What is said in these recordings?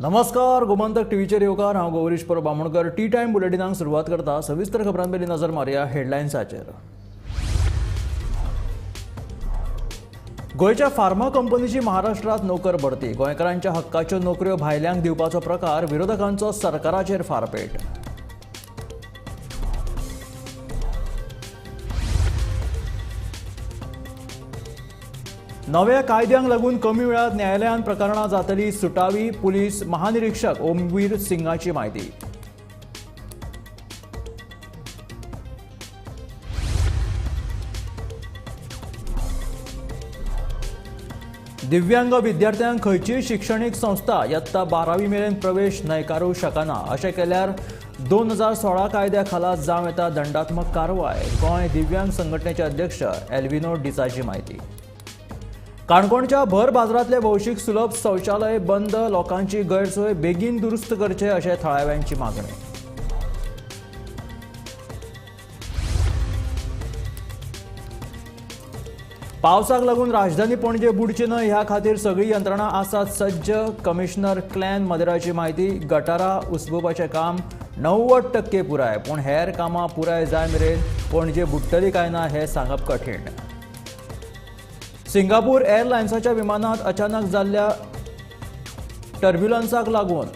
नमस्कार, गोमंतक टीव्हीचेर येवकार. हांव गौरीश परब बामणकर. टी टायम बुलेटिनाक सुरवात करता. सविस्तर खबरां पयलीं नजर मारया हेडलायन्साचेर. गोंयच्या फार्मा कंपनीची महाराष्ट्रात नोकर भरती. गोंयकारांच्या हक्काच्यो नोकऱ्यो भायल्यांक दिवपाचो प्रकार. विरोधकांचो सरकाराचेर फारपेट. नव्या कायद्यांक लागून कमी वेळात न्यायालयान प्रकरणां जातली सुटावी. पुलीस महानिरीक्षक ओमवीर सिंगाची म्हायती. दिव्यांग विद्यार्थ्यांक खंयचीय शिक्षणीक संस्था यत्ता 12वी मेरेन प्रवेश न्हयकारूंक शकना. अशें केल्यार 2016 कायद्या खाला जावं येता दंडात्मक कारवाय. गोंय दिव्यांग संघटनेचे अध्यक्ष एल्विनो डिसाची म्हायती. काणकोणच्या भर बाजारांतले भौशीक सुलभ शौचालय बंद. लोकांची गैरसोय बेगीन दुरुस्त करचे अशें थळाव्यांची मागणी. पावसाक लागून राजधानी पणजे बुडची न्हय ह्या खातीर सगळी यंत्रणा आसात सज्ज. कमिशनर क्लॅन मदेराची म्हायती. गटारां उसबुपाचें काम 90% पुराय, पूण हेर कामां पुराय जाय मेरेन पणजे बुडटली काय ना हें सांगप कठीण. सिंगापूर एअरलायन्साच्या विमानात अचानक जाल्ल्या टर्ब्युलन्साक लागून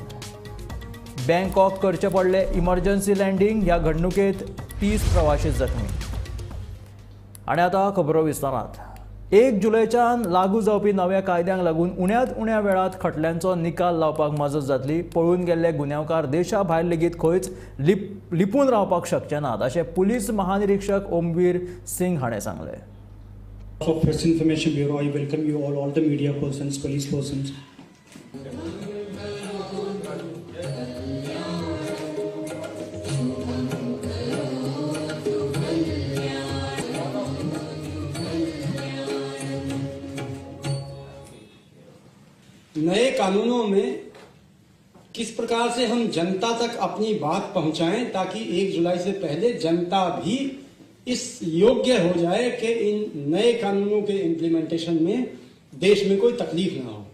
बँकॉक करचें पडलें इमर्जन्सी लँडींग. ह्या घडणुकेंत 30 प्रवाशी जखमी. आनी आतां खबरो विस्तारांत. 1 जुलयच्यान लागू जावपी नव्या कायद्यांक लागून उण्यांत उण्या वेळात खटल्यांचो निकाल लावपाक मजत जातली. पळून गेल्ले गुन्यांवकार देशा भायर लेगीत खंयच लिपून रावपाक शकचे नात अशें पुलीस महानिरीक्षक ओमवीर सिंग हाणें सांगलें. Of Press Information Bureau, I welcome you all the media persons, police persons. नए कानूनों में किस प्रकार से हम जनता तक अपनी बात पहुंचाएं ताकि 1 जुलाई से पहले जनता भी इस योग्य हो जाए कि इन नए कानूनों के इम्प्लीमेंटेशन में देश में कोई तकलीफ ना हो,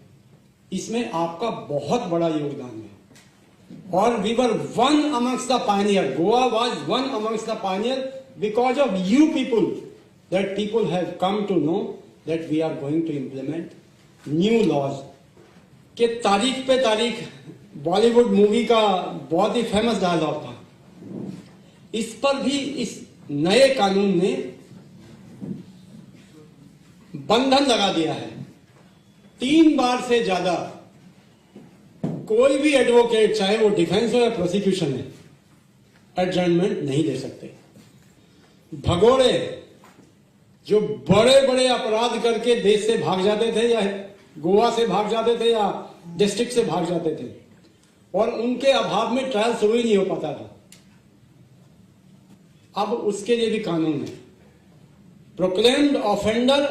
इसमें आपका बहुत बड़ा योगदान है. और we were one amongst the pioneer, Goa was one amongst the pioneer because of you people that people have come to know that we are going to implement new laws. K तारीख pay तारीख Bollywood movie का बहुत ही famous dialogue था, इस पर भी इस नए कानून ने बंधन लगा दिया है. 3 बार से ज्यादा कोई भी एडवोकेट, चाहे वो डिफेंस हो या प्रोसिक्यूशन है, एडजर्नमेंट नहीं दे सकते. भगोड़े जो बड़े बड़े अपराध करके देश से भाग जाते थे या गोवा से भाग जाते थे या डिस्ट्रिक्ट से भाग जाते थे और उनके अभाव में ट्रायल शुरू ही नहीं हो पाता था, अब उसके लिए भी कानून है. प्रोक्लेम्ड ऑफेंडर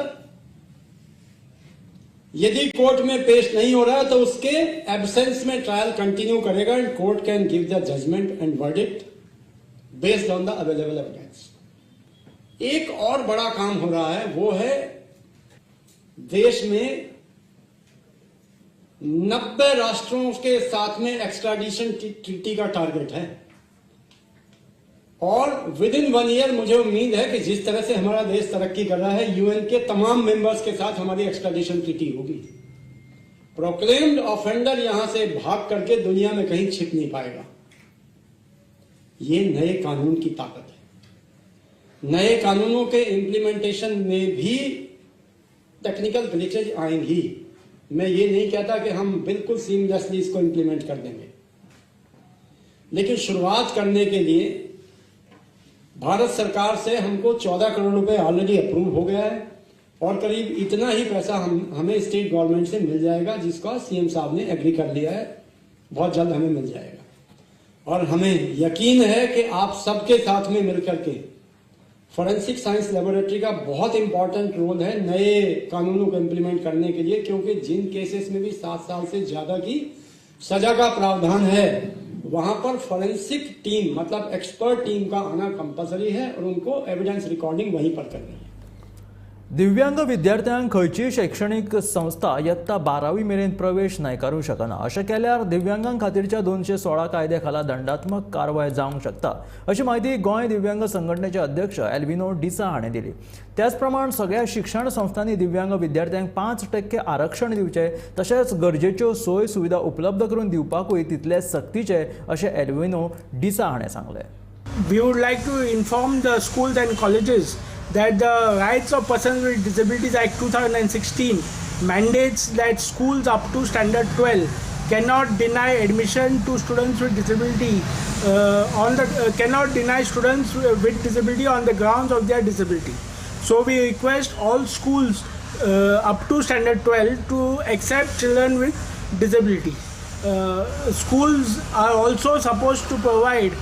यदि कोर्ट में पेश नहीं हो रहा है तो उसके एब्सेंस में ट्रायल कंटिन्यू करेगा and court can give the judgment and verdict based on the available evidence. एक और बड़ा काम हो रहा है, वो है देश में 90 राष्ट्रों के साथ में एक्स्ट्राडिशन ट्रीटी का टारगेट है और विद इन 1 ईयर मुझे उम्मीद है कि जिस तरह से हमारा देश तरक्की कर रहा है, यूएन के तमाम मेंबर्स के साथ हमारी एक्स्ट्राडिशन ट्रीटी होगी. प्रोक्लेम्ड ऑफेंडर यहां से भाग करके दुनिया में कहीं छिप नहीं पाएगा. ये नए कानून की ताकत है. नए कानूनों के इम्प्लीमेंटेशन में भी टेक्निकल ग्लिचेज आएंगी. मैं ये नहीं कहता कि हम बिल्कुल सीमलेसली इसको इम्प्लीमेंट कर देंगे, लेकिन शुरुआत करने के लिए भारत सरकार से हमको 14 करोड़ रुपए ऑलरेडी अप्रूव हो गया है और करीब इतना ही पैसा हमें स्टेट गवर्नमेंट से मिल जाएगा, जिसका सीएम साहब ने एग्री कर लिया है. बहुत जल्द हमें मिल जाएगा और हमें यकीन है कि आप सबके साथ में मिलकर के फॉरेंसिक साइंस लेबोरेटरी का बहुत इंपॉर्टेंट रोल है नए कानूनों को इम्प्लीमेंट करने के लिए, क्योंकि जिन केसेस में भी 7 साल से ज्यादा की सजा का प्रावधान है वहां पर फॉरेंसिक टीम मतलब एक्सपर्ट टीम का आना कंपलसरी है और उनको एविडेंस रिकॉर्डिंग वहीं पर करनी है. दिव्यांग विद्यार्थ्यांक खंयचीय शैक्षणीक संस्था यत्ता 12वी मेरेन प्रवेश न्हयकारूंक शकना. अशें केल्यार दिव्यांगां खातीरच्या 216 कायद्या खाला दंडात्मक कारवाय जावंक शकता अशी म्हायती गोंय दिव्यांग संघटनेचे अध्यक्ष एल्विनो डिसा हाणें दिली. त्याच प्रमाण सगळ्या शिक्षण संस्थांनी दिव्यांग विद्यार्थ्यांक 5% आरक्षण दिवचें तशेंच गरजेच्यो सोय सुविधा उपलब्ध करून दिवपाकूय तितले सक्तीचे अशें एल्विनो डिसा हाणें सांगलें. We would like to inform the schools and colleges that the Rights of Persons with Disabilities Act 2016 mandates that schools up to standard 12 cannot deny admission to students with disability cannot deny students with disability on the grounds of their disability. So we request all schools up to standard 12 to accept children with disability. Schools are also supposed to provide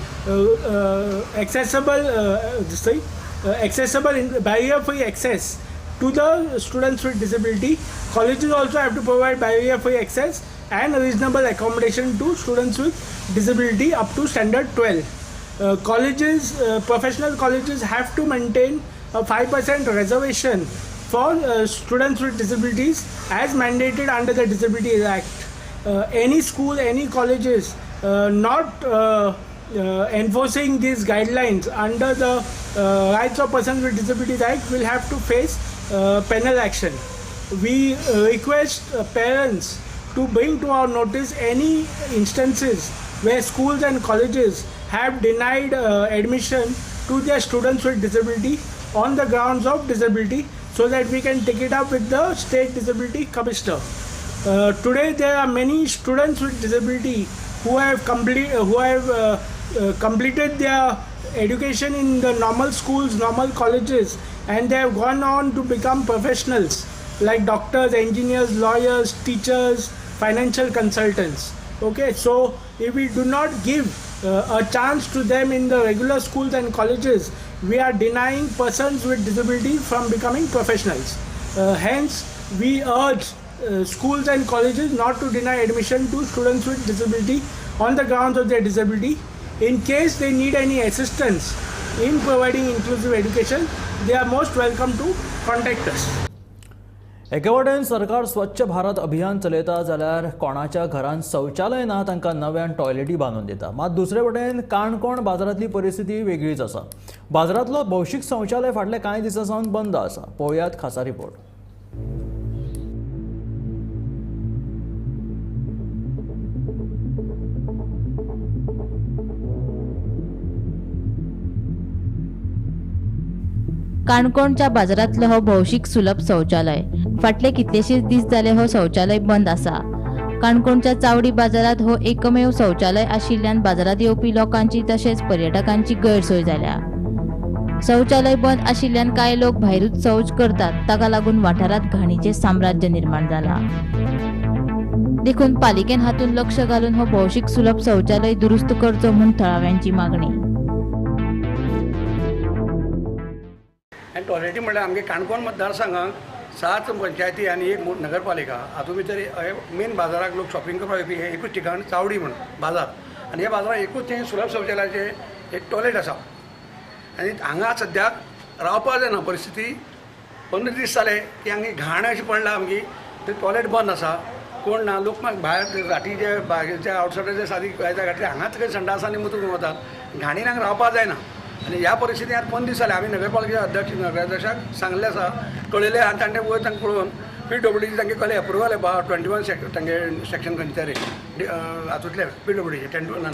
accessible barrier-free access to the students with disability. Colleges also have to provide barrier-free access and reasonable accommodation to students with disability up to standard 12. Colleges, professional colleges have to maintain a 5% reservation for students with disabilities as mandated under the Disabilities Act. Any school, any colleges not enforcing these guidelines under the Rights of Persons with Disabilities Act will have to face penal action. We request parents to bring to our notice any instances where schools and colleges have denied admission to their students with disability on the grounds of disability, so that we can take it up with the State Disability Commissioner. Today there are many students with disability who have completed their education in the normal schools, normal colleges, and they have gone on to become professionals like doctors, engineers, lawyers, teachers, financial consultants. Okay, so if we do not give a chance to them in the regular schools and colleges, we are denying persons with disability from becoming professionals. Hence, we urge schools and colleges not to deny admission to students with disability on the grounds of their disability. In case they need any assistance in providing inclusive education, they are most welcome to contact us. एके वटेन सरकार स्वच्छ भारत अभियान चलयता जाल्यार कोणाच्या घरांत शौचालय ना तांकां नव्यान टॉयलेटी बांदून दिता. मात दुसरे वटेन काणकोण बाजारांतली परिस्थिती वेगळीच आसा. बाजारांतलो भौशीक शौचालय फाटले कांय दिसां सावन बंद आसा. पळोवयात खासा रिपोर्ट. काणकोणच्या बाजारांतलो हो भौशीक सुलभ शौचालय फाटले कितलेशेच दीस जाले हो शौचालय बंद आसा. काणकोणच्या चावडी बाजारांत हो एकमेव शौचालय आशिल्ल्यान बाजारांत येवपी लोकांची तशेंच पर्यटकांची गैरसोय जाल्या. शौचालय बंद आशिल्ल्यान कांय लोक भायरूच शौच करतात, ताका लागून वाठारांत घाणीचें साम्राज्य निर्माण जालां. देखून पालिकेन हातूंत लक्ष घालून हो भौशीक सुलभ शौचालय दुरुस्त करचो म्हूण थळाव्यांची मागणी. आनी टॉयलेटी म्हणल्यार आमगे काणकोण मतदारसंघाक 7 पंचायती आनी 1 नगरपालिका हातूंत भितर मेन बाजाराक लोक शॉपिंग करपाक येवपी हें एकूच ठिकाण चावडी म्हण बाजार, आनी ह्या बाजाराक एकूच थंय सुलभ शौचालयाचें एक टॉयलेट आसा. आनी हांगा सद्याक रावपाक जायना परिस्थिती. 15 दीस जाले की हांगा घाण अशी पडला आमची, ते टॉयलेट बंद आसा, कोण ना, लोक मागीर भायर राती जे भायरचे आवटसायडर सादी घातले हांगाच खंय संडास आनी मुतूंक वतात, घाणीन हांगा रावपाक जायना. आनी ह्या परिस्थितींत आतां 15 दीस जाले आमी नगरपालिकेच्या अध्यक्ष नगराध्यक्षाक सांगलें आसा, कळयलें आनी तांणे वयर तांकां पळोवन PWD तांगे कळ्ळें एप्रुवल 21 तांगे सेक्शन खंयचे तरी हातूंतलें PWD 21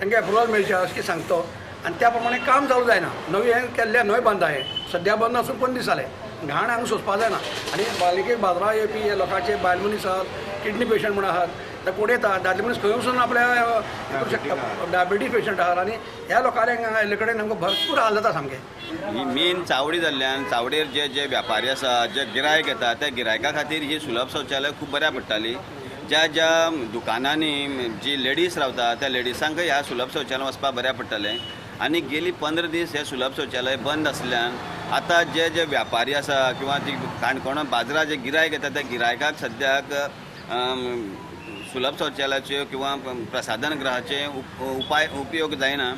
तांगे एप्रुवल मेळचें अशें सांगतो. आनी त्या प्रमाणे काम चालू जायना. नवी हें केल्लें न्हय बंद आहे सद्या बंद आसून 15 दीस जाले, घाण हांगा सोंसपाक जायना. आनी पालिकेक बाजारां येवपी हे लोकांचे बायल मनीस आहात, किडनी पेशंट म्हूण आहात, ते कोण येता दादले मनीस खंय वचून आपल्या करूं शकता, डायबिटीज पेशंट आहात, आनी ह्या लोकांक हांगा आयिल्ले कडेन आमकां भरपूर हाल जाता सामके. ही मेन चावडी जाल्ल्यान चावडेर जे जे व्यापारी आसा, जे गिरायक येता त्या गिरायका खातीर ही सुलभ शौचालय खूब बऱ्या पडटाली. ज्या ज्या दुकानांनी जी लेडीज रावता त्या लेडिसांकय ह्या सुलभ शौचालय वचपाक बऱ्या पडटलें. आनी गेली 15 दीस हे सुलभ शौचालय बंद आसल्यान आतां जे जे व्यापारी आसा किंवा ती काणकोणा बाजारात जे गिरायक येता त्या गिरायकाक सद्याक सुलभ शौचालयाच्यो किंवा प्रसाधन गृहाचे उपाय उपयोग जायना.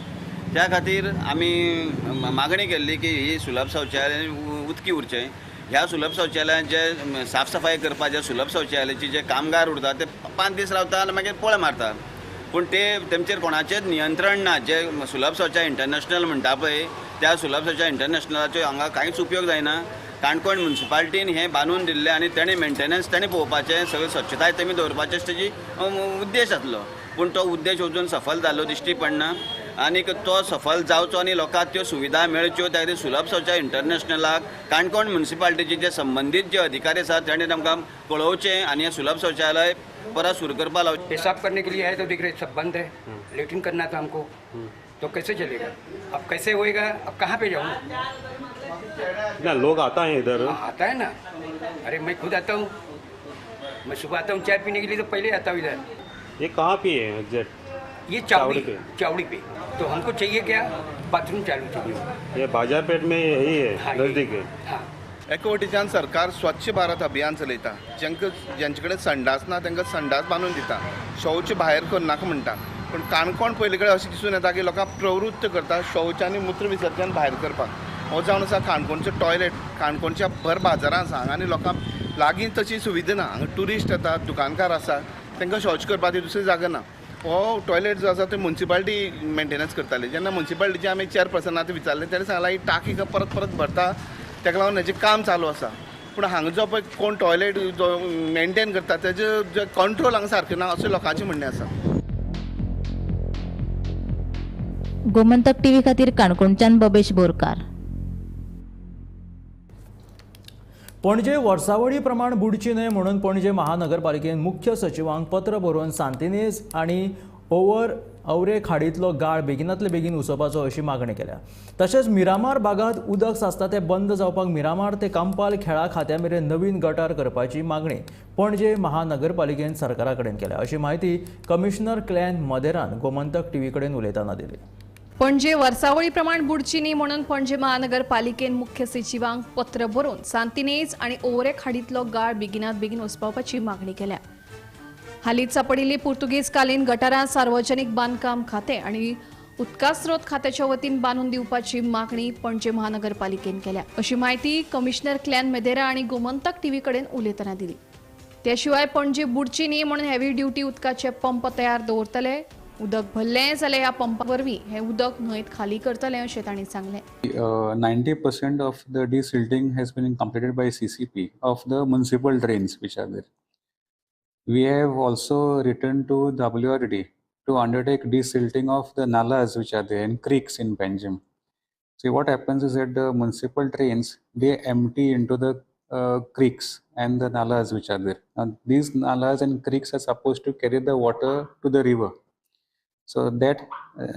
त्या खातीर आमी मागणी केल्ली की ही सुलभ शौचालय उदकी उरचें, ह्या सुलभ शौचालयांत जे साफ सफाई करपाक जे सुलभ शौचालयाचे जे कामगार उरता ते 5 दीस रावता आनी मागीर पळ मारता, पूण ते तेमचेर कोणाचेच नियंत्रण ना. जे सुलभ शौचालय इंटरनॅशनल म्हणटा पळय त्या सुलभ शौचालय इंटरनॅशनलाचो हांगा कांयच उपयोग जायना. काणकोण म्युनिसिपालिटीन हें बांदून दिल्लें आनी तेणें मेंटेनन्स तेणें पळोवपाचें, सगळें स्वच्छताय तेमी दवरपाचें तेजी उद्देश आसलो, पूण तो उद्देश अजून सफल जाल्लो दिश्टी पडना. आनीक तो सफल जावचो आनी लोकांक त्यो सुविधा मेळच्यो त्या खातीर सुलभ शौचालय इंटरनॅशनलाक काणकोण म्युनिसिपालिटीचे जे संबंदीत जे अधिकारी आसात ताणें तांकां कळोवचें आनी हें सुलभ शौचालय परत सुरू करपाक लावचें. पेशाब करने के लिए आए तो दिख रहे सब बंद है, लेट्रिन करना था हमको तो कैसे चलेगा, अब कैसे होएगा, अब कहाँ पे जाऊँ? ना लोग आता है इधर, आता है ना, अरे मैं खुद आता हूँ, मैं सुबह आता हूँ चाय पीने के लिए तो पहले आता हूँ इधर. ये कहाँ पे है एग्जैक्ट? ये चावड़ी पे, चावड़ी पे. तो हमको चाहिए क्या, बाथरूम चालू चाहिए. ये बाजार पेठ में यही है, हाँ, नजदीक है. हाँ. एके वटेच्यान सरकार स्वच्छ भारत अभियान चलयता, जेंका जेंचे कडेन संडास ना तांकां संडास बांदून दिता, शौच भायर करनाका म्हणटा. पूण काणकोण पयले कडेन अशें दिसून येता की लोकांक प्रवृत्त करता शौच आनी मूत्र विसर्जन भायर करपाक. हो जावन आसा काणकोणचो टॉयलेट, काणकोणच्या भर बाजारां आसा हांगा आनी लोकांक लागीं तशी सुविधा ना. हांगा ट्युरिस्ट येता, दुकानकार आसा, तांकां शौच करपाक दुसरी जागा ना. हो टॉयलेट जो आसा ते म्युनिसिपालिटी मेंटेनन्स करताले. जेन्ना म्युनिसिपालिटीचे आमी चेअरपर्सनाक विचारलें तेणें सांगलां ही टाकी परत परत भरता, ताका लागून हेजें काम चालू आसा. पूण हांगा जो पळय कोण टॉयलेट जो मेंटेन करता तेजें जे कंट्रोल हांगा सारकें ना अशें लोकांचें म्हणणें आसा. गोमंतक टीव्ही खातीर काणकोणच्यान बबेश बोरकार. पणजे वर्सावळी प्रमाण बुडची न्हय म्हणून पणजे महानगरपालिकेन मुख्य सचिवांक पत्र बरोवन सांतिनेज आनी अवरे खाडींतलो गाळ बेगिनातले बेगीन उसोवपाचो अशी मागणी केल्या. तशेंच मिरामार भागांत उदक साचता तें बंद जावपाक मिरामार ते कांपाल खेळा खात्या मेरेन नवीन गटार करपाची मागणी पणजे महानगरपालिकेन सरकारा कडेन केल्या अशी म्हायती कमिशनर क्लॅन मदेरान गोमंतक टीव्ही कडेन उलयतना दिली. पणजे वर्सावळी प्रमाण बुडची न्ही म्हणून पणजे महानगरपालिकेन मुख्य सचिवांक पत्र बरोवन सांतिनेज आनी ओवरे खाडींतलो गाळ बेगिनात बेगीन उसपावपाची मागणी केल्या. हालींच सापडिल्ली पुर्तुगेज कालीन गटारां सार्वजनिक बांदकाम खातें आनी उदका स्रोत खात्याच्या वतीन बांदून दिवपाची मागणी पणजे महानगरपालिकेन केल्या अशी म्हायती कमिशनर क्लॅन मेदेरा आनी गोमंतक टीव्ही कडेन उलयतना दिली. त्या शिवाय पणजे बुडची न्ही म्हणून हेवी ड्युटी उदकाचे पंप तयार दवरतले, उदक भरलें जाल्यार ह्या पंपा वरवीं हें उदक न्हंयत खाली करतले अशें तांणी सांगलें. 90% of the desilting has been completed by CCP of the municipal drains which are there. We have also written to WRD to undertake desilting of the nalas which are there and creeks in Panjim. See, what happens is that the municipal drains, they empty into the creeks and the nalas which are there. Now, these nalas and creeks are supposed to carry the water to the river. So that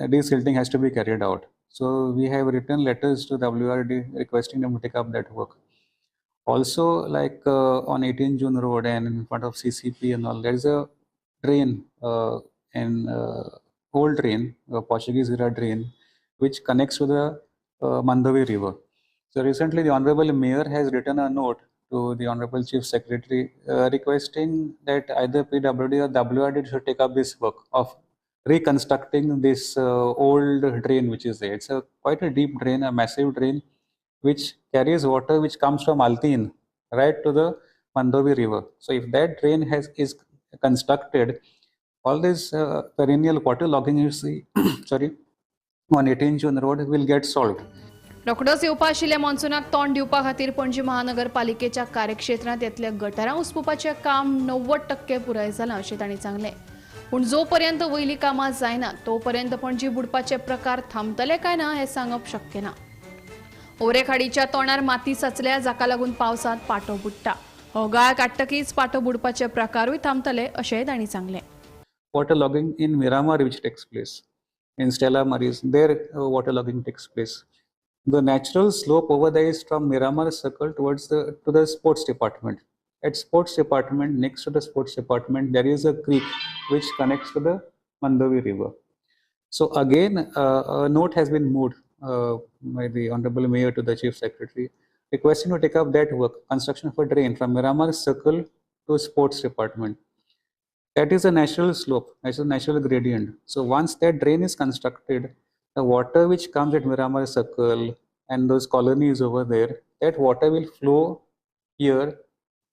desilting has to be carried out. So we have written letters to WRD requesting them to take up that work. Also, like on 18 June Road and in front of CCP and all, there is a drain, an old drain, a Portuguese era drain, which connects to the Mandovi River. So recently, the Honorable Mayor has written a note to the Honorable Chief Secretary requesting that either PWD or WRD should take up this work of reconstructing this old drain which is there. It's a quite a deep drain, a massive drain, which carries water which comes from Altin right to the Mandovi River. So if that drain is constructed, all this perennial water logging you see, sorry, on 18 June Road will get solved. रोखडोच येवपा आशिल्ल्या मॉन्सूनाक तोंड दिवपा खातीर पणजी महानगरपालिकेच्या कार्यक्षेत्रांत येतल्या गटारां उसपुपाचें काम 90% पुराय जालां अशें तांणी सांगलें. पूण जोपर्यंत वयलीं कामां जायना तोपर्यंत पणजी बुडपाचे प्रकार थांबतले काय ना हें सांगप शक्य ना. ओवरेखाडीच्या तोंडार माती साचल्या जाका लागून पावसांत पाटो बुडटा. हो गाळ काडटकीच पाटो बुडपाचे प्रकारूय थांबतले अशेंय तांणी सांगलें. Water logging in Miramar which takes place, in Stella Maris there water logging takes place. The natural slope over there is from Miramar Circle towards to the sports department. At sports department, next to the sports department, there is a creek which connects to the Mandovi River. So again, a note has been moved by the Honorable Mayor to the Chief Secretary, requesting to take up that work, construction of a drain from Miramar Circle to sports department. That is a natural slope, that's a natural gradient. So once that drain is constructed, the water which comes at Miramar Circle and those colonies over there, that water will flow here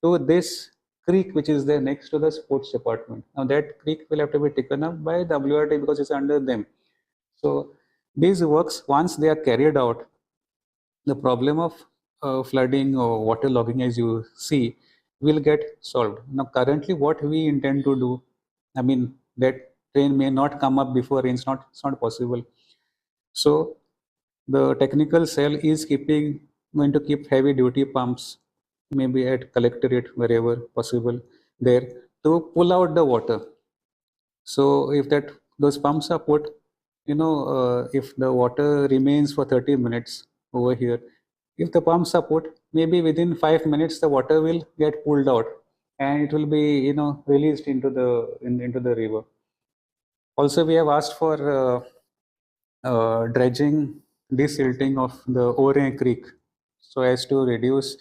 to this creek which is there next to the sports department. Now that creek will have to be taken up by WRD because it's under them. So these works, once they are carried out, the problem of flooding or water logging, as you see, will get solved. Now currently what we intend to do, I mean, that train may not come up before rains, it's not possible. So the technical cell is going to keep heavy duty pumps, maybe at collectorate, wherever possible there, to pull out the water. So if those pumps are put, you know, if the water remains for 30 minutes over here, if the pumps are put, maybe within 5 minutes the water will get pulled out and it will be, you know, released into the into the river. Also, we have asked for dredging, desilting of the Ore Creek, so as to reduce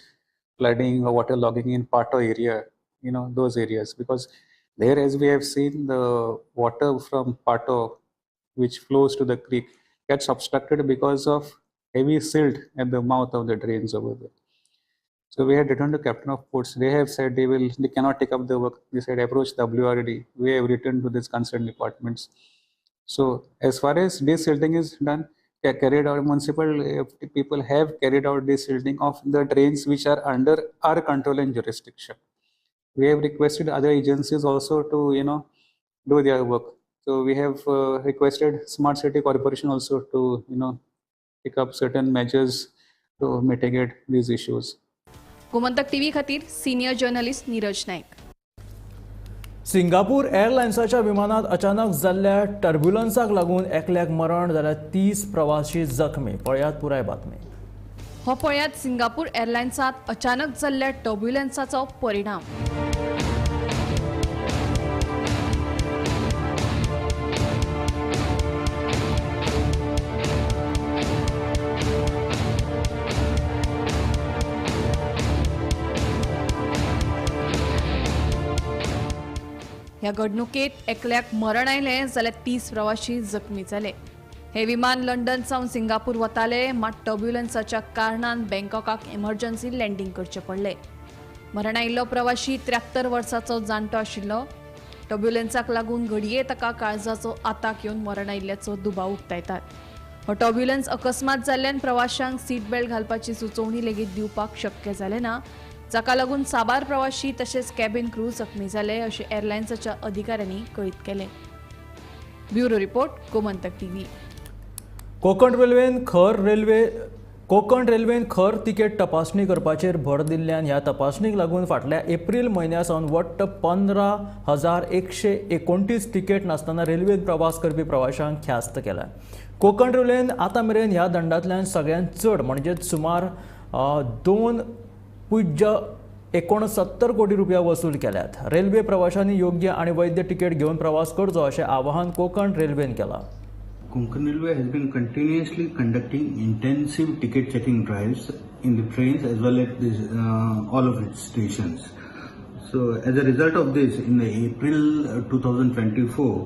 flooding or water logging in Pato area, you know, those areas, because there, as we have seen, the water from Pato, which flows to the creek, gets obstructed because of heavy silt at the mouth of the drains over there. So we had written to Captain of Ports. They have said they cannot take up the work. They said approach WRD. We have written to these concerned departments. So as far as desilting is done, carried out, municipal people have carried out desilting of the drains which are under our control and jurisdiction. We have requested other agencies also to, you know, do their work. So we have requested Smart City Corporation also to, you know, take up certain measures to mitigate these issues. Gomantak TV खातीर senior journalist Neeraj Naik. Singapore एअरलायन्साच्या विमानात अचानक जाल्ल्या टर्ब्युलन्साक लागून एकल्याक मरण जाल्यार 30 प्रवासी जखमी. पळयात पुराय बातमी. हो पळयात सिंगापूर एअरलायन्सात अचानक जाल्ल्या टर्ब्युलन्साचो परिणाम. ह्या घडणुकेत एकल्याक मरण आयलें जाल्यार 30 प्रवासी जखमी जाले. हे विमान लंडन सावन सिंगापूर वताले, मात टर्ब्युलन्साच्या कारणान बँकॉकाक इमर्जन्सी लँडींग करचें पडलें. मरण आयिल्लो प्रवासी 73 वर्सांचो जाणटो आशिल्लो. टर्ब्युलन्साक लागून घडये ताका काळजाचो आताक येवन मरण आयिल्ल्याचो दुबाव उक्तायतात. हो टर्ब्युलन्स अकस्मात जाल्ल्यान प्रवाशांक सीट बेल्ट घालपाची सुचोवणी लेगीत दिवपाक शक्य जालें ना, जाका लागून साबार प्रवासी तशेंच कॅबिन क्रू जखमी जाले अशें एअरलायन्साच्या अधिकाऱ्यांनी कळीत केलें. Bureau report, Gomantak TV. Konkan रेल्वेन खर तिकेट तपासणी करपाचेर भर दिल्ल्यान ह्या तपासणीक लागून फाटल्या एप्रील म्हयन्या सावन वट्ट 15,129 तिकेट नासतना रेल्वेन प्रवास करपी प्रवाशांक ख्यास्त केल्या. कोंकण रेल्वेन आतां मेरेन ह्या दंडांतल्यान सगळ्यांत चड म्हणजेच सुमार 2.69 कोटी रुपया वसूल केल्यात. रेल्वे प्रवाशांनी योग्य आणि वैध तिकेट घेवन प्रवास करचो अशें आवाहन कोंकण रेल्वेन केलां. Konkan Railway has been continuously conducting intensive ticket checking drives in the trains as well as this, all of its stations. So as a result of this, in the April 2024,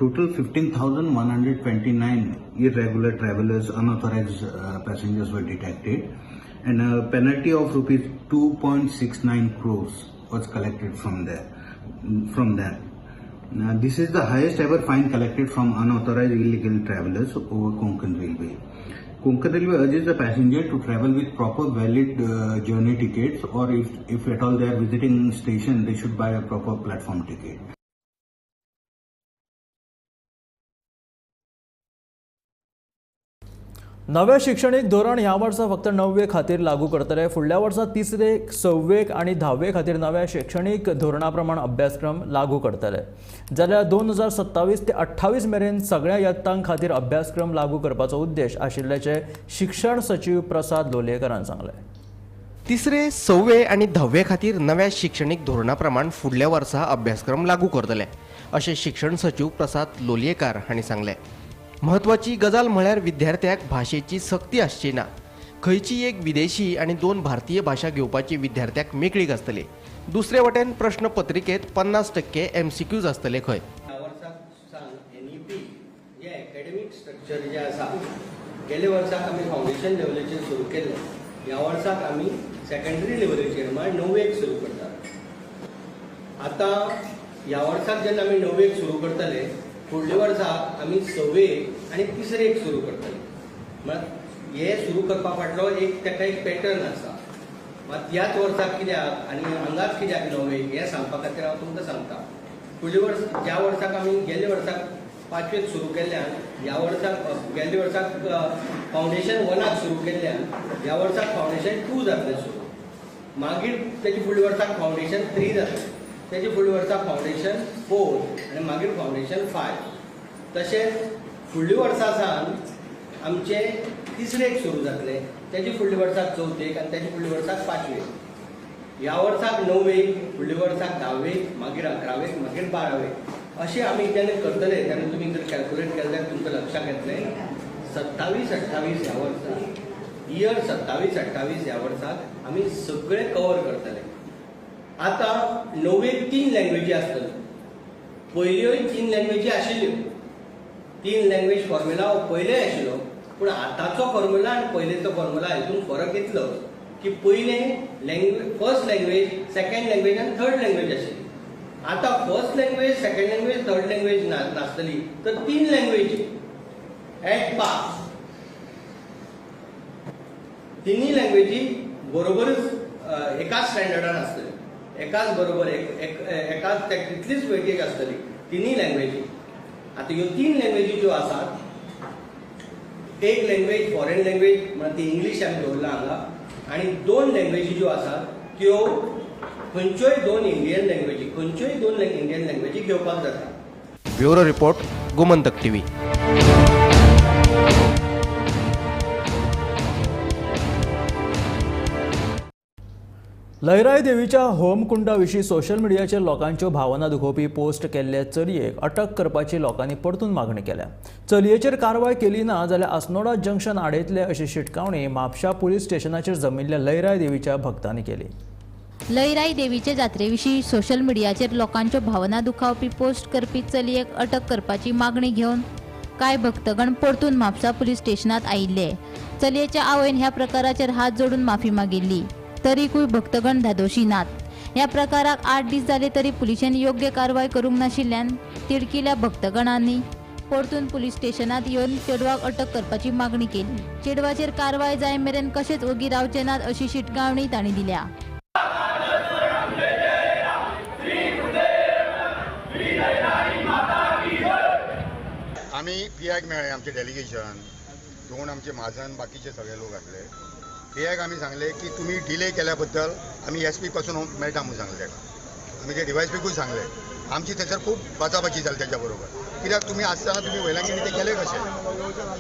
total 15,129 irregular travelers, unauthorized passengers were detected, and a penalty of rupees 2.69 crores was collected from them. Now, this is the highest ever fine collected from unauthorized illegal travelers over Konkan Railway. Konkan Railway urges the passenger to travel with proper valid journey tickets, or if at all they are visiting station, they should buy a proper platform ticket. नवे शिक्षणीक धोरण ह्या वर्सा फक्त 9वे खातीर लागू करतले. फुडल्या वर्सा 3रे, 6वेक आनी 10वे खातीर नव्या शिक्षणीक धोरणा प्रमाण अभ्यासक्रम लागू करतले. जाल्यार 2027 ते 28 मेरेन सगळ्या यत्तां खातीर अभ्यासक्रम लागू करपाचो उद्देश आशिल्ल्याचें शिक्षण सचीव प्रसाद लोलयेकरान सांगलें. 3रे, 6वे आनी 10वे खातीर नव्या शिक्षणीक धोरणा प्रमाण फुडल्या वर्सा अभ्यासक्रम लागू करतले अशें शिक्षण सचीव प्रसाद लोलयेकार हांणी सांगलें. म्हत्वाची गजाल म्हळ्यार विद्यार्थ्याक भाशेची सक्ती आसची ना. खंयची एक विदेशी आनी 2 भारतीय भाशा घेवपाची विद्यार्थ्याक मेकळीक आसतली. दुसरे वटेन प्रश्नपत्रिकेत 50% MCQs आसतले खंय. ह्या वर्साक सावन NEP जे एकेडमीक स्ट्रक्चर जे आसा, गेले वर्साक आमी फावंडेशन लेवलाचेर सुरू केल्लें, ह्या वर्साक आमी सेकंडरी लेवलीचेर म्हळ्यार णवेक सुरू करतात. आतां ह्या वर्साक जेन्ना आमी णवेक सुरू करतले, फुडल्या वर्साक आमी सवेक आनी तिसरेक सुरू करतले. म्हळ्यार हे सुरू करपा फाटलो एक ताका एक पॅटर्न आसा. मात ह्याच वर्साक कित्याक आनी हांगाच कित्याक णवेक हें सांगपा खातीर हांव तुमकां सांगता. फुडल्या वर्स ज्या वर्साक आमी गेल्ल्या वर्साक पांचवेक सुरू केल्ल्यान ह्या वर्साक गेल्ल्या वर्साक फावंडेशन वनाक सुरू केल्ल्यान ह्या वर्साक फावंडेशन 2 जातलें सुरू, मागीर तेजे फुडल्या वर्साक फावंडेशन 3 जातलें, तेजे फुडल्या वर्साक फावंडेशन 4 आनी मागीर फावंडेशन 5. तशेंच फुडल्या वर्सा सावन आमचें तिसरेक सुरू जातलें, तेजे फुडल्या वर्साक चवथेक आनी तेजे फुडल्या वर्साक पांचवेक. ह्या वर्साक णवेक, फुडल्या वर्साक धावेक, मागीर अकरावेक, मागीर बारावेक अशें आमी जेन्ना करतले तेन्ना तुमी जर कॅल्कुलेट केलें जाल्यार तुमकां लक्षांत येतलें 27 28 ह्या वर्साक इयर 27 28 ह्या वर्साक आमी सगळें कवर करतले. आतां णवेक 3 लँग्वेजी आसतल्यो, पयल्योय 3 लँग्वेजी आशिल्ल्यो, 3 लँग्वेज फॉर्म्युला हो पयलेय आशिल्लो, पूण आतांचो फॉर्म्युला आनी पयलेचो फॉर्म्युला हितून फरक इतलो की पयलें language first language, second language आनी थर्ड लँग्वेज आशिल्ली. आतां first language, second language, third language नासतली, तर 3 लँग्वेज एट पास, तिन्ही लँग्वेजी बरोबरच एकाच स्टँडर्डान आसतली, एकाच बरोबर एकाच तितलीच वेटेज आसतली तिन्ही लँग्वेजी. आतां ह्यो 3 लँग्वेजी ज्यो आसात, एक लँग्वेज फॉरेन लँग्वेज म्हणल्यार ती इंग्लीश आमी दवरला हांगा, आनी 2 लँग्वेजी ज्यो आसात त्यो खंयच्योय 2 इंडियन लँग्वेजी, खंयच्योय 2 इंडियन लँग्वेजी घेवपाक जाता. Bureau report, Gomantak TV. Lairai देवीच्या होमकुंडा विशीं सोशल मिडियाचेर लोकांच्यो भावना दुखोवपी पोस्ट केल्ले चलयेक अटक करपाची लोकांनी परतून मागणी केल्या. चलयेचेर कारवाय केली ना जाल्यार अस्नोडा जंक्शन आडयतले अशी शिटकावणी म्हापशा पुलीस स्टेशनाचेर जमिल्ल्या लयराई देवीच्या भक्तांनी केली. लयराई देवीचे जात्रे विशीं सोशल मिडियाचेर लोकांच्यो भावना दुखावपी पोस्ट करपी चलयेक अटक करपाची मागणी घेवन कांय भक्तगण परतून म्हापसा पुलीस स्टेशनांत आयिल्ले. चलयेच्या आवयन ह्या प्रकाराचेर हात जोडून माफी मागिल्ली, तरीकूय भक्तगण धादोशी नात. ह्या प्रकाराक 8 दीस जाले तरी पुलिशेन योग्य कारवाय करूंक नाशिल्ल्यान तिडकिल्या भक्तगणांनी परतून पुलीस स्टेशनांत येवन चेडवाक अटक करपाची मागणी केली. चेडवाचेर कारवाय जाय मेरेन कशेंच ओगी रावचे नात अशी शिटकावणी तांणी दिल्या. आमी पीआयक मेळ्ळे, आमचे डेलिगेशन दोन आमचे म्हाजन बाकीचे सगळे लोक आसले. पीआयक आमी सांगले की तुमी डिले केल्या बद्दल आमी एस पी पासून मेळटा म्हणून सांगले ताका. आमी ते डिवायस पीकूय सांगले. आमची थंयसर खूब बाचाबाची जाली तेच्या बरोबर, कित्याक तुमी आसतना तुमी वयल्यान ते केले कशें.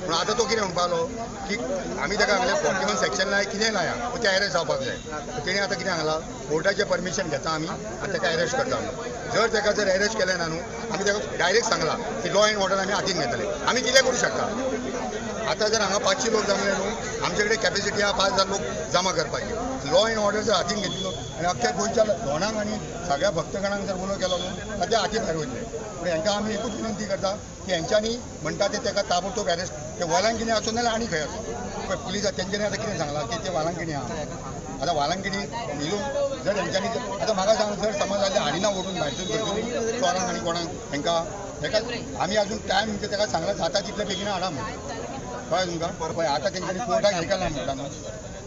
पूण आतां तो कितें म्हणपा लागलो की आमी ताका सांगलें 41 सेक्शन लाय, कितेंय लाया, पूण ते एरेस्ट जावपाक जाय. तेणें आतां कितें सांगलां, कोर्टाचें परमिशन घेता आमी आनी ताका एरेस्ट करता म्हणून. जर ताका जर एरेस्ट केलें ना न्हू, आमी ताका डायरेक्ट सांगलां की लॉ एंड ऑर्डर आमी हातीन घेतले, आमी कितें करूं शकता. आतां जर हांगा 500 लोक जमले न्हू, आमचे कडेन कॅपेसिटी आहा 5000 लोक जमा करपाची. लॉ एंड ऑर्डर जर हातीन घेतलो आनी अख्ख्या गोंयच्या धोणांक आनी सगळ्या भक्तगणांक जर उलो केलो न्हू, जाल्यार ते हाती भायर वयतले. पूण हेंकां आमी एकूच विनंती करता की हेंच्यांनी म्हणटा ते ताका ताबडतोब एरेस्ट, ते वालांकिणी आसूं नाल्यार आनी खंय आसूं. पळय पुलीस तेंच्यांनी आतां कितें सांगलां की ते वालांकिणी आहा. आतां वालांकिणी जर हेंच्यांनी आतां म्हाका सांग, जर समज जाल्यार हाडिना ओडून भायरसून खंयसून चोरांक आनी कोणाक हेंकां, हेका आमी अजून टायम म्हणजे ताका सांगला जाता तितले बेगीन हाडा म्हणून. कळ्ळें तुमकां? पळय आतां तेंच्यांनी कोर्टाक हें केलां म्हणटा न्हू,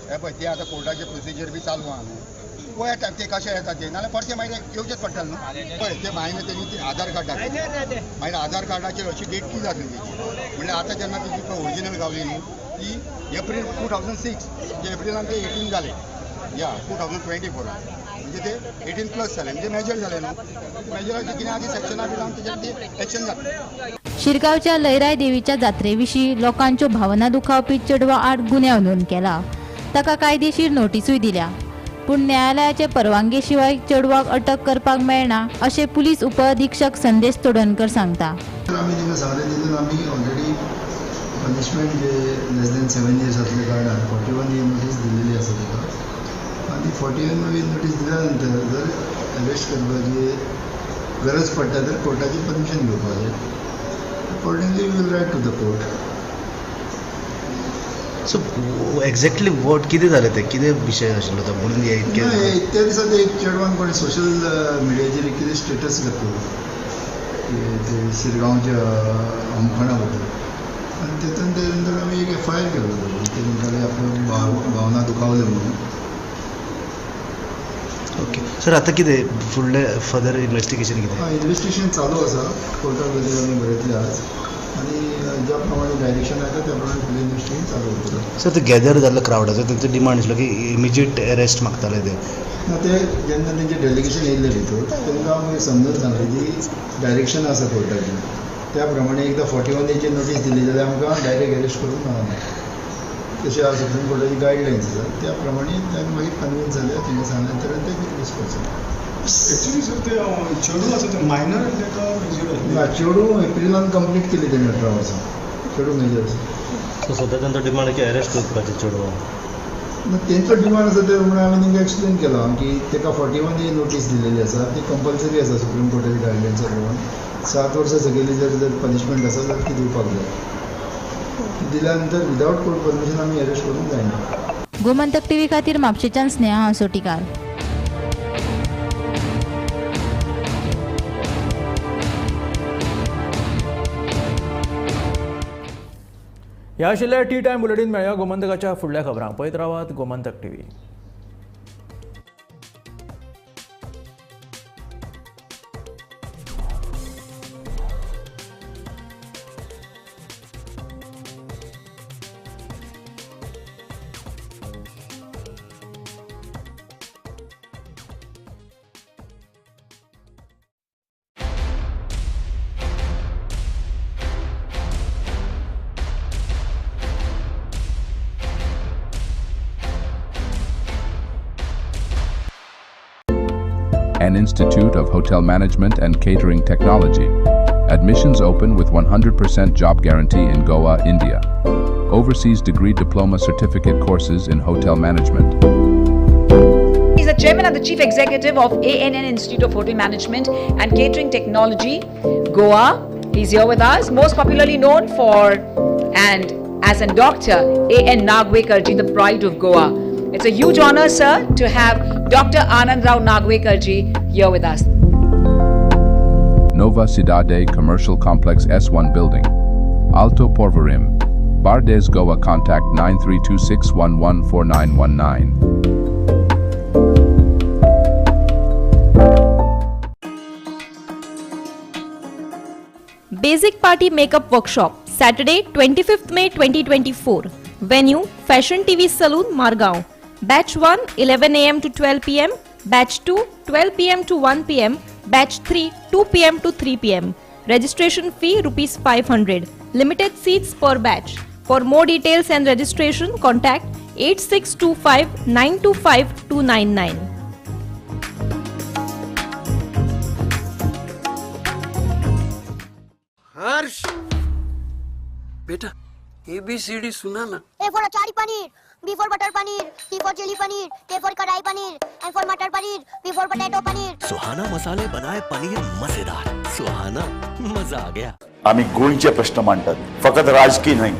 हें पळय ते आतां कोर्टाचें प्रोसिजर बी चालू आहा न्हू, पळय ते कशें येता ते, नाल्यार परते मागीर येवचेच पडटलें न्हू. पळय ते मागीर तेणी ती आधार कार्ड दाखयलें, मागीर आधार कार्डाचेर अशी डेट कितें जातली तेची, म्हणल्यार आतां जेन्ना तेजी पळय ओरिजिनल गावली न्हू ती एप्रील 2006, म्हणजे एप्रिलान ते 18 जाले, या 2024 म्हणजे ते 18 प्लस जाले, म्हणजे मेजर जाले न्हू. मेजराचे कितें आदी सेक्शनां बी लावन तेजेर ती एक्शन जातली. शिरगांवच्या लयराई देवीच्या जात्रेविशीं लोकांच्यो भावना दुखावपी चेडवा आड गुन्यांव नोंद केला. ताका कायदेशीर नोटिसूय दिल्या, पूण न्यायालयाचे परवानगे शिवाय चेडवाक अटक करपाक मेळना अशें पुलीस उपअधिक्षक संदेश तोडणकर सांगता. आमी तांकां सांगलें तितून आमी ऑलरेडी पनिशमेंट जे लेस दॅन 7 इयर्स आसले कारणान 41 ए नोटीस दिल्लेली आसा ताका, आनी 41 ए नोटीस दिल्या नंतर जर अरेस्ट करपाची गरज पडटा तर कोर्टाची परमिशन घेवपाक जाय. Accordingly we will write to the court. So exactly what कितें जालें तें, कितें विशय आशिल्लो तो म्हणून हे इतके? त्या दिसा ते एक चेडवान कोणी सोशल मिडियाचेर कितें स्टेटस घातलो की ते शिरगांवच्या अमखणा बद्दल, आनी तेतून ते नंतर आमी एक एफ I R केलो. ते म्हणटाले आपल्यो भावना दुखावल्यो म्हणून. ओके सर, आतां कितें फुडलें फर्दर इन्वेस्टिगेशन कितें? हय, इन्वेस्टिगेशन चालू आसा. कोर्टाक गजाल आमी बरयतले आज, आनी ज्या प्रमाणे डायरेक्शन येता त्या प्रमाणे फुडलें इन्वेस्टिगेशन चालू उरतलें. सर, ते गॅदर जाल्लो क्रावडाचो तेंचो डिमांड आशिल्लो की इमिजिएट अरेस्ट मागताले ते. ना, ते जेन्ना तेंचें डेलिगेशन येयल्लें भितर तांकां आमी समजून सांगलें की डायरेक्शन आसा कोर्टाचें, त्या प्रमाणे एकदां 41 एची नोटीस दिली जाल्यार आमकां डायरेक्ट अरेस्ट करूंक मेळना. तशें आज सुप्रीम कोर्टाची गायडलायन्स आसा, त्या प्रमाणे तांकां मागीर कन्विन्स जाले. तेंकां सांगलें नंतर ते डिस्पोज जाले. एक्चुअली सर, ते चेडूं आसा ते मायनर आसलें काय मेजर आसलें? ना, चेडूं एप्रिलान कंप्लीट केली तेणें 18 वर्सां. चेडूं मेजर आसा. सो सद्या तांचो डिमांड की अरेस्ट करपाचें चेडवाक? ना, तेंचो डिमांड आसा ते म्हणून हांवें तांकां एक्सप्लेन केलां की ताका 41 ए नोटीस दिलेली आसा, ती कंपल्सरी आसा सुप्रीम कोर्टाच्या गायडलायन्सा प्रमाण. 7 वर्सां सकयली जर जर पनिशमेंट आसा जाल्यार ती दिवपाक जाय. ती दिल्या नंतर विदावट कोर्ट परमिशन आमी अरेस्ट करूंक जायना. गोमंतक टीव्ही खातीर म्हापशेंच्यान स्नेहा हसोटीकार. ह्या आशिल्ल्या टी टायम बुलेटीन. मेळया गोमंतकाच्या फुडल्या खबरांक. पळयत रावात Gomantak TV. An Institute of Hotel Management and Catering Technology. Admissions open with 100% job guarantee in Goa, India. Overseas degree diploma certificate courses in hotel management. He's the chairman and the chief executive of ANN Institute of Hotel Management and Catering Technology, Goa. He's here with us, most popularly known for and as a doctor, A.N. Nagwekar ji, the pride of Goa. It's a huge honor, sir, to have Dr. Anand Rao Nagwekar ji here with us. Nova Cidade Commercial Complex S1 Building, Alto Porvorim, Bardez, Goa. Contact 9326114919. Basic Party Makeup Workshop, Saturday, 25th May 2024. Venue, Fashion TV Saloon, Margao. Batch 1, 11 a.m. to 12 p.m. Batch 2, 12 p.m. to 1 p.m. Batch 3, 2 p.m. to 3 p.m. Registration fee Rs 500. Limited seats per batch. For more details and registration, contact 8625 925 299. Harsh बेटा, ABCD सुना ना. A for achari paneer, B for butter paneer, C for chilli paneer, K for kadai paneer, M for matar paneer, P for potato paneer. Suhana मसाले बनाए पनीर मजेदार. सुहाना, मजा आ गया. आमी गोंयचे प्रश्न मांडटात, फकत राजकीय न्हय.